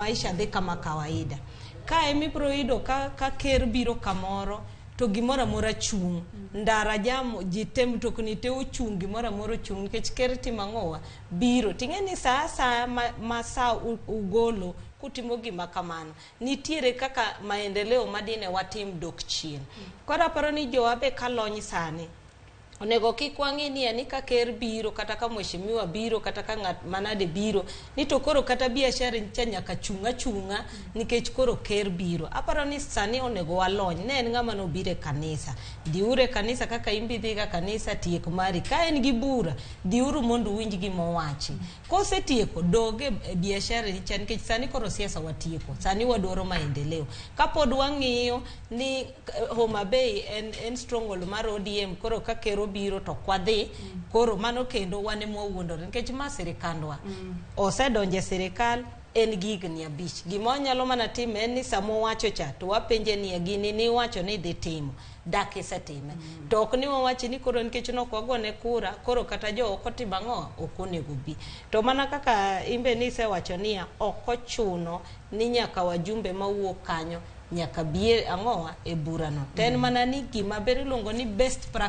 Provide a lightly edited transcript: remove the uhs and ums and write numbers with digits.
maisha dhi kama kawaida. Ka ema ibiro yudo ka, ka ker biro kamoro to gimoro amora chung', ndara jam, ji te, mtokni te ochung', gimoro amora ochung' nikech ker timo ang'owa biro. Ting'e ni sa asaya ma, ma sa ugolo kutimo gima kamano, nitiere kaka maendeleo madine watim dok chien. Koro aparo ni jowa be kalony sani, onego kik wang'i ni ani ka ker biro kata ka mheshimiwa biro kata ka ng'at manade biro ni to koro kata biashara cha nyaka chung' achung'a nikech koro ker biro. Aparo ni sani onego walony. Ne en ng'ama nobiro e kanisa, dhiuru e kanisa kaka in be idhiga kanisa, tiek mari. Ka en gi bura, dhiuru mondo uwinj gima owachi. Kosetieko, dog e biashara ni cha nikech sani koro siasa watieko. Sani wadwaro maendeleo. Kapod wang'iyo ni Homa Bay en stronghold mar ODM, koro ka ker obiro to ok wadhi, koro mano kendo wan ema wawuondore nikech ma sirikandwa. Osedonjo e sirikal en gi higni 5. Gima wanyalo mana timo en ni sama owacho cha to wapenje niya gini niwacho ni idhi timo, dak isetime. To ok ni wawachi ni koro nikech nok wagone kura, koro kata jo oko timo ang'o, ok onego bi. To mana kaka imbe nisewacho niya, ok ochuno ni nyaka wajumbe mawuok kanyo nyaka bi e ang'owa e burano. To en mana ni gima ber iluongo ni best practice.